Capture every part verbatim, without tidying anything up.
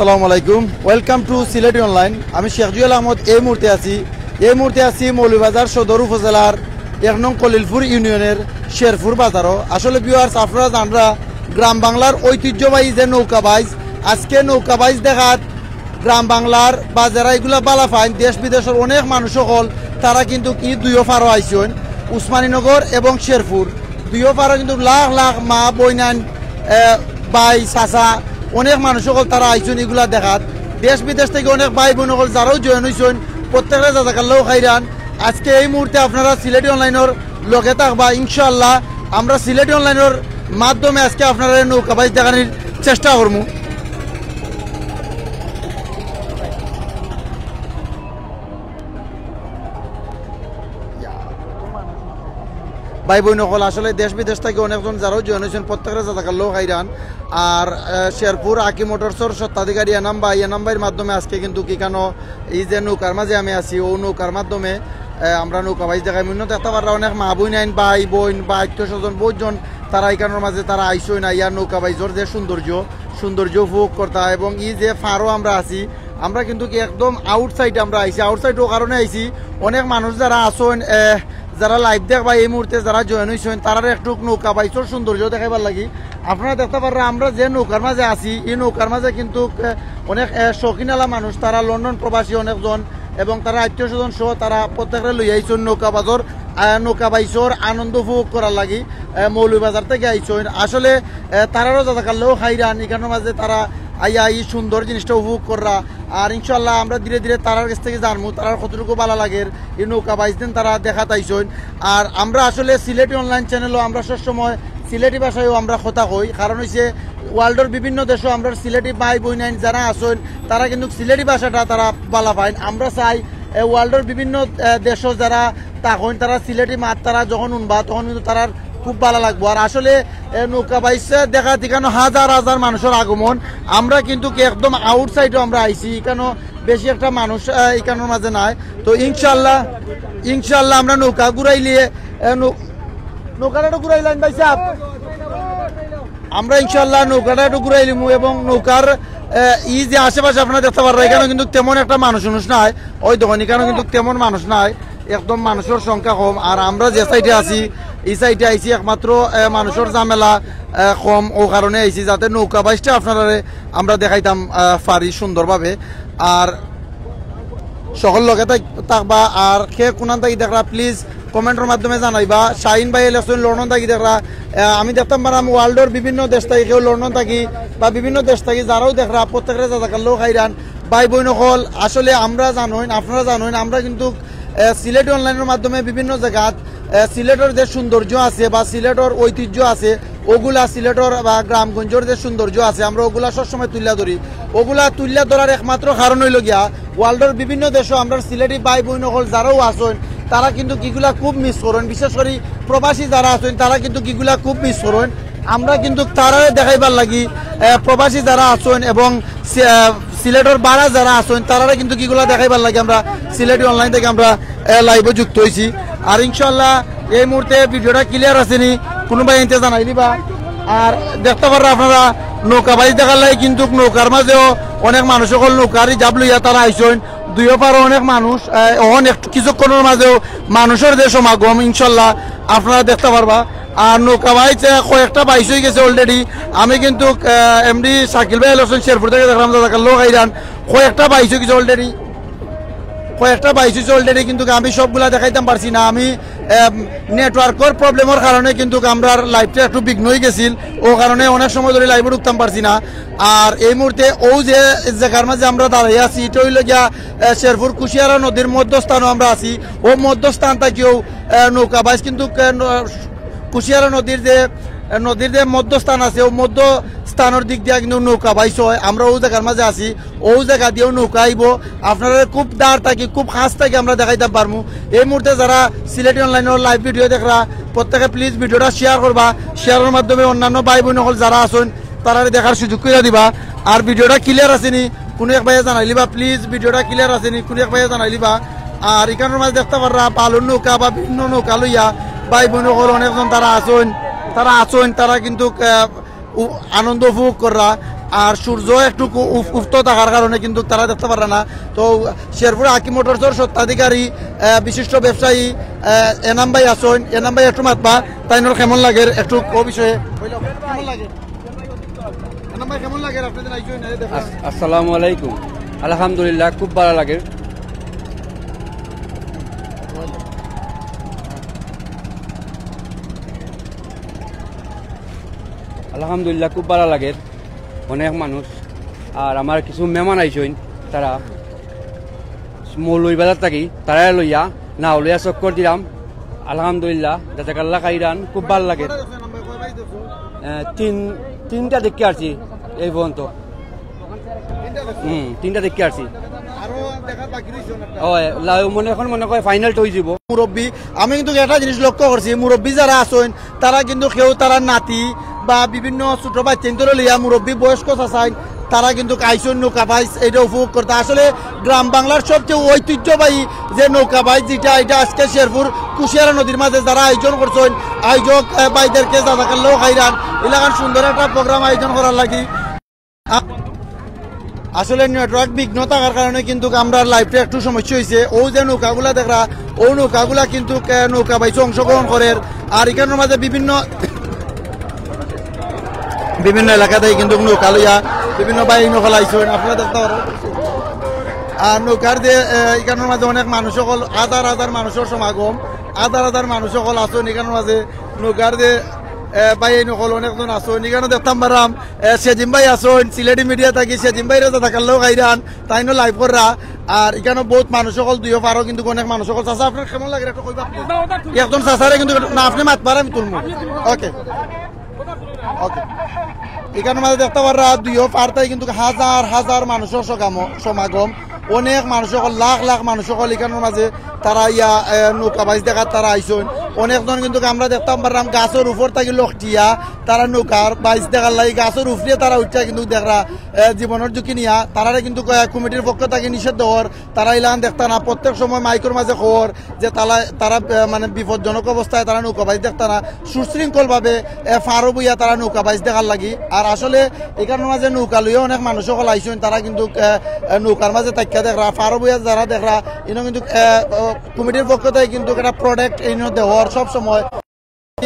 আসসালামু আলাইকুম, welcome to Sylheti অনলাইন। আমি শেখ জুয়েল আহমদ। এই মুহূর্তে আছি, এই মুহূর্তে আছি মৌলভীবাজার সদর উপজেলার এক নং কলিলপুর ইউনিয়নের শেরপুর বাজারো। আসলে ভিউয়ার্স, আপনারা জানরা গ্রাম বাংলার ঐতিহ্যবাহী যে নৌকা বাইচ, আজকে নৌকা বাইচ দেখাত গ্রাম বাংলার বা যারা ইগুলা বালা পাইন, দেশ বিদেশর অনেক মানুষ অকল তারা কিন্তুক ই দুইও পারো আইছইন, উসমানীনগর এবং শেরপুর। দুইও পারো কিন্তুক লাখ লাখ মা, বইনাইন, এ, ভাই, চাচা, অনেক মানুষ অকল তারা আইছইন ইগুলা দেখাত। দেশ বিদেশ থাকি অনেক ভাই বইন অকল যারাও জয়েন অইছইন, প্রত্যেকরে জাজাকাল্লাহ খাইরান। আজকে এই মুহূর্তে আপনারা সিলেটি অনলাইনর লগে থাকবা ইনশাআল্লাহ। আমরা সিলেটি অনলাইনর মাধ্যমে আজকে আপনারারে নৌকা বাইচ দেখানির চেষ্টা করমু। ভাই বইন অকল, আসলে দেশ বিদেশ থাকি অনেকজন যারাও জয়েন অইছইন, প্রত্যেকরে জাজাকাল্লাহ খাইরান। আর, এ, শেরপুর আকি মোটরসর স্বত্বাধিকারী এনাম ভাই, এনাম ভাইর মাধ্যমে আজকে কিন্তুক ইকানো ই যে নৌকার মাঝে আমি আছি, অউ নৌকার মাধ্যমে, এ, আমরা নৌকা বাইচ দেখাইমু। ইনো দেখতা পাররা অনেক মা বইনাইন, ভাই বইন বা আত্মীয় স্বজন বউতজন তারা ইকানোর মাঝে তারা আইছইন, আইয়া নৌকা বাইচর যে সৌন্দর্য, সৌন্দর্য উপভোগ করতা। এবং ই যে পারো আমরা আছি, আমরা কিন্তুক একদম আউটসাইড আমরা আইছি। আউটসাইড অউ কারণে আইছি, অনেক মানুষ যারা আছইন, এ, যারা লাইভ দেখবা এই মুহূর্তে যারা জয়েন অইছইন, তারারে একটুক নৌকা বাইচর সৌন্দর্য দেখাইবার লাগি। আপনারা দেখতা পাররা আমরা যে নৌকার মাঝে আছি, ই নৌকার মাঝে কিন্তুক, এ, অনেক, এ, শৌখিনআলা মানুষ, তারা লন্ডন প্রবাসী অনেকজন এবং তারা আত্মীয় স্বজন সহ তারা প্রত্যেকরে লইয়া আইছইন নৌকা বাজর, এ, নৌকা বাইচর আনন্দ উপভোগ করার লাগি, এ, মৌলভীবাজার থাকি আইছইন। আসলে, এ, তারারও জাজাকাল্লাহ খাইরান, ইকানোর মাঝে তারা আইয়া ই সুন্দর জিনিসটা উপভোগ কররা। আর ইনশাআল্লাহ আমরা ধীরে ধীরে তারার গেছ থাকি জানমু, তারার কতটুকু বালা লাগের ই নৌকা বাইচ দেন তারা দেখাত আইছইন। আর আমরা আসলে সিলেটি অনলাইন চ্যানেলও আমরা সবসময় সিলেটি ভাষায়ও আমরা কথা কই, কারণ অইছে ওয়ার্ল্ডর বিভিন্ন দেশো আমরার সিলেটি ভাই বইনাইন যারা আছইন, তারা কিন্তুক সিলেটি ভাষাটা তারা বালা পাইন। আমরা চাই, এ, ওয়ার্ল্ডর বিভিন্ন, এ, দেশো যারা থাকইন, তারা সিলেটি মাত তারা যখন হুনবা, তখন কিন্তুক তারার খুব বালা লাগবো। আর আসলে, এ, নৌকা বাইচ দেখাত ইকানো হাজার হাজার মানুষর আগমন। আমরা কিন্তুক একদম আউটসাইডো আমরা আইছি, ইকানো বেশি একটা মানুষ, এ, ইকানোর মাঝে নাই। তো ইনশাআল্লাহ, ইনশাআল্লাহ আমরা নৌকা ঘুরাইলিয়ে, এ, নৌ-, নৌকাটা একটু ঘুরাইলাইন ভাই সাহেব। আমরা ইনশাআল্লাহ নৌকাটা একটু ঘুরাইলিমু এবং নৌকার, এ, ই যে আশেপাশে আপনারা দেখতা পাররা, ইকানো কিন্তুক তেমন একটা মানুষ উনুষ নাই। ওই দেখইন, ইকানো কিন্তুক তেমন মানুষ নাই, একদম মানুষর সংখ্যা কম। আর আমরা যে সাইডে আছি, ই সাইডে আইছি একমাত্র, এ, মানুষর ঝামেলা, এ, কম, অউ কারণে আইছি যাতে নৌকা বাইচটা আপনারারে আমরা দেখাইতাম, এ, পারি সুন্দরভাবে। আর সকল লগে থাক-, থাকবা। আর কে কুনান থাকি দেখরা, প্লিজ কমেন্টর মাধ্যমে জানাইবা। শাহিন ভাই লেখছইন লন্ডন থাকি দেখরা। আহ, আমি দেখতাম পারলাম ওয়ার্ল্ডর বিভিন্ন দেশ থাকি, কেউ লন্ডন থাকি বা বিভিন্ন দেশ থাকি যারাও দেখরা, প্রত্যেকরে জাজাকাল্লাহ খাইরান। ভাই বইন অকল, আসলে আমরা জানইন, আপনারা জানইন, আমরা কিন্তুক, আহ, সিলেটি অনলাইনর মাধ্যমে বিভিন্ন জাগাত, আহ, সিলেটর যে সৌন্দর্য আছে বা সিলেটর ঐতিহ্য আছে, অগুলা সিলেটর বা গ্রামগঞ্জর যে সৌন্দর্য আছে, আমরা অগুলা সবসময় তুলিয়া ধরি। অগুলা তুলিয়া ধরার একমাত্র কারণ অইলো গিয়া, ওয়ার্ল্ডর বিভিন্ন দেশো আমরার সিলেটি ভাই বইন অকল যারাও আছইন, তারা কিন্তুক ইগুলা খুব মিস করইন। বিশেষ করি প্রবাসী যারা আছইন, তারা কিন্তুক ইগুলা খুব মিস করইন। আমরা কিন্তুক তারারে দেখাইবার লাগি, এ, প্রবাসী যারা আছইন এবং সি-, এ, সিলেটর বারা যারা আছইন, তারারে কিন্তুক ইগুলা দেখাইবার লাগি আমরা সিলেটি অনলাইন থাকি আমরা, এ, লাইভো যুক্ত অইছি। আর ইনশাআল্লাহ এই মুহূর্তে ভিডিওটা ক্লিয়ার আছে নি, কুনু ভাই ইনতে জানাইলিবা। আর দেখতা পাররা আপনারা নৌকা বাইচ দেখার লাগি কিন্তুক নৌকার মাঝেও অনেক মানুষ অকল নৌকা রিজার্ভ লইয়া তারা আইছইন। দুইও পারো অনেক মানুষ, আহ, অখন একটু কিছুক্ষণর মাঝেও মানুষর যে সমাগম ইনশাআল্লাহ আপনারা দেখতা পারবা। আর নৌকা বাইচ, আহ, কয়েকটা বাইচ অইগেছে already। আমি কিন্তুক, আহ, এমডি শাকিল ভাই লেখছইন শেরপুর থাকি দেখরাম, জাজাকাল্লাহ খাইরান। কয়েকটা বাইচ অইগেছে already। কয়েকটা বাইচ অইছে already, কিন্তুক আমি সবগুলা দেখাইতাম পারছি না। আমি, এম, নেটওয়ার্কর প্রবলেমর কারণে কিন্তুক আমরার লাইভটা একটু বিঘ্ন অইগেছিল, অউ কারণে অনেক সময় ধরি লাইভো ঢুকতাম পারছি না। আর এই মুহূর্তে অউ যে জাগার মাঝে আমরা দাঁড়াই আছি, ইটা অইলো গিয়া, এ, শেরপুর কুশিয়ারা নদীর মধ্যস্থানো আমরা আছি। অউ মধ্যস্থান থাকিও, এ, নৌকা বাইচ কিন্তুক, এ, ন-, কুশিয়ারা নদীর যে, এ, নদীর যে মধ্যস্থান আছে, অউ মধ্যস্থানর দিক দিয়া কিন্তুক নৌকা বাইচ অয়। আমরা অউ জাগার মাঝে আছি। অউ জাগা দিয়াও নৌকা আইবো। আপনারারে খুব দার থাকি, খুব কাছ থাকি আমরা দেখাইতাম পারমু। এই মুহূর্তে যারা সিলেটি অনলাইনর লাইভ ভিডিও দেখরা, প্রত্যেকে প্লিজ ভিডিওটা শেয়ার করবা। শেয়ারর মাধ্যমে অন্যান্য ভাই বইন অকল যারা আছইন, তারারে দেখার সুযোগ কইরা দিবা। আর ভিডিওটা ক্লিয়ার আছে নি, কুনু এক ভাইয়ে জানাইলিবা, প্লিজ ভিডিওটা ক্লিয়ার আছে নি, কুনু এক ভাইয়ে জানাইলিবা। আর ইকানোর মাঝে দেখতা পাররা বালুর নৌকা বা বিভিন্ন নৌকা লইয়া ভাই বইন অকল অনেকজন তারা আছইন, তারা আছইন, তারা কিন্তুক, আহ, উ-, আনন্দ উপভোগ কররা। আর সূর্য একটু কু-, উফ-, উফত থাকার কারণে কিন্তু তারা দেখতা পাররা না। তো শেরপুর আকি মোটরসর স্বত্বাধিকারী, আহ, বিশিষ্ট ব্যবসায়ী, আহ, এনাম ভাই আছইন, এনাম ভাই একটু মাতবা, তাইনর কেমন লাগের একটু ও বিষয়ে। কেমন লাগে? এনাম ভাই, কেমন লাগের আপনাদের আয়োজন, এই দেখো। আস-, আসসালামু আলাইকুম। আলহামদুলিল্লাহ, খুব ভালা লাগের। আলহামদুলিল্লাহ, খুব ভালা লাগের। অনেক মানুষ, আর আমার কিছু মেহমান আইছইন, তারা মৌলভীবাজার থাকি, তারারে লইয়া, নাও লইয়া চক্কর দিলাম। আলহামদুলিল্লাহ, জাজাকাল্লাহ খাইরান, খুব ভালা লাগের। আহ, তিন, তিনটা দেখি আসছি এই পর্যন্ত। হুম, তিনটা দেখি আসছি। ও, লা-, মনে, এখন মনে হয় ফাইনাল হয়ে যাব। মুরব্বী, আমি কিন্তু একটা জিনিস লক্ষ্য করছি, মুরব্বী যারা আছইন, তারা কিন্তু কেউ তারা নাতি বা বিভিন্ন ছোট বাচ্চাইন্তরে লইয়া, মুরব্বী বয়স্ক চাচাইন, তারা কিন্তু আইছইন নৌকা বাইচ এটা উপভোগ করতে। আসলে গ্রাম বাংলার সবচেয়ে ঐতিহ্যবাহী যে নৌকা বাইচ, যেটা, এটা আজকে শেরপুর কুশিয়ারা নদীর মাঝে যারা আয়োজন করছইন, আয়োজক, আহ, ভাইদেরকে জাজাকাল্লাহ খাইরান, এলাকার সুন্দর একটা প্রোগ্রাম আয়োজন করার লাগি। আ-, আসলে নেটওয়ার্ক বিঘ্ন থাকার কারণে কিন্তু আমরা লাইভটা একটু সমস্যা হয়েছে। ও যে নৌকাগুলা দেখরা, ও নৌকাগুলা কিন্তু, আহ, নৌকা বাইচে অংশগ্রহণ করের। আর এখানর মাঝে বিভিন্ন, বিভিন্ন এলাকা থাকি কিন্তু নৌকা লইয়া বিভিন্ন বাহিনী হকল আইছইন, আপনারা দেখতা পারইন। আর নৌকার যে, আহ, এখানর মাঝে অনেক মানুষ হকল, হাজার হাজার মানুষর সমাগম, হাজার হাজার মানুষ হকল আছইন এখানর মাঝে। নৌকার যে, আহ, বাহিনী হকল অনেকজন আছইন, এখানো দেখতাম পাররাম, আহ, সেজিম ভাই আছইন, সিলেটি মিডিয়া থাকি সেজিম ভাইরে জাজাকাল্লাহ খাইরান, তাইনও লাইভ কররা। আর এখানো বহুত মানুষ হকল, দুইও পারও কিন্তু অনেক মানুষ হকল। চাচা, আপনার কেমন লাগের একটু কইবা আপনি? একজন চাচারে কিন্তু না, আপনি মাতবা, আমি তুলমু। ওকে, ওকে। এখানর মাঝে দেখতা পাররা দুইও পার থাকি কিন্তু হাজার হাজার মানুষর সগাম-, সমাগম, অনেক মানুষ হকল, লাখ লাখ মানুষ হকল এখানর মাঝে তারা ইয়া, এ, নৌকা বাইচ দেখাত তারা আইছইন। অনেকজন কিন্তু আমরা দেখতাম পাররাম গাছর উপর থাকি লটকিয়া তারা নৌকার বাইচ দেখার লাগি গাছর উপরে তারা উঠিয়া কিন্তু দেখরা, এ, জীবনর ঝুঁকি নিয়া তারারে কিন্তু, এ, কমিটির পক্ষ থাকি নিষেধ দেওয়ার, তারা ইলান দেখতা না। প্রত্যেক সময় মাইকর মাঝে খবর যে তারা, তারা, এ, মানে বিপজ্জনক অবস্থায় তারা নৌকা বাইচ দেখতা না, সুশৃঙ্খলভাবে, এ, পারো বইয়া তারা নৌকা বাইচ দেখার লাগি। আর আসলে এখানর মাঝে নৌকা লইয়া অনেক মানুষ হকল আইছইন, তারা কিন্তু, এ, এ, নৌকার মাঝে থাকিয়া দেখরা, পারো বইয়া যারা দেখরা, ইনো কিন্তু, এ, ও, কমিটির পক্ষ থাকি কিন্তু একটা প্রোটেক্ট ইনো দেওয়ার সব সময়।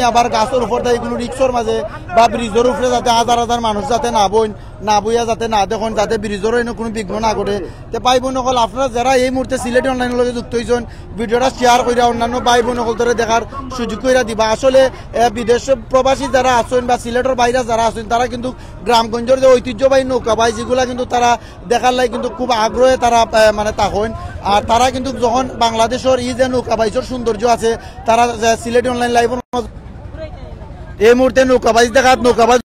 আবার গাছর উপর থাকি কোনো রিক্সর মাঝে বা ব্রিজর উপরে যাতে হাজার হাজার মানুষ যাতে না বইন, না বইয়া যাতে না দেখইন, যাতে ব্রিজরও ইনো কোনো বিঘ্ন না ঘটে। তে ভাই বোন হকল, আপনারা যারা এই মুহূর্তে সিলেটি অনলাইনর লগে যুক্ত হইছইন, ভিডিওটা শেয়ার কইরা অন্যান্য ভাই বোন হকলরে দেখার সুযোগ কইরা দিবা। আসলে, এ, বিদেশ প্রবাসী যারা আছইন বা সিলেটর বাইরে যারা আছইন, তারা কিন্তু গ্রামগঞ্জর যে ঐতিহ্যবাহী নৌকা বাইচ, যেগুলা কিন্তু তারা দেখার লাগি কিন্তু খুব আগ্রহে তারা, এ, মানে, থাকইন। আর তারা কিন্তু যখন বাংলাদেশর এই যে নৌকা বাইচর সৌন্দর্য আছে, তারা যে সিলেটি অনলাইন লাইভর মাঝে এই মুহূর্তে নৌকা বাইচ দেখাত, নৌকা বাইচ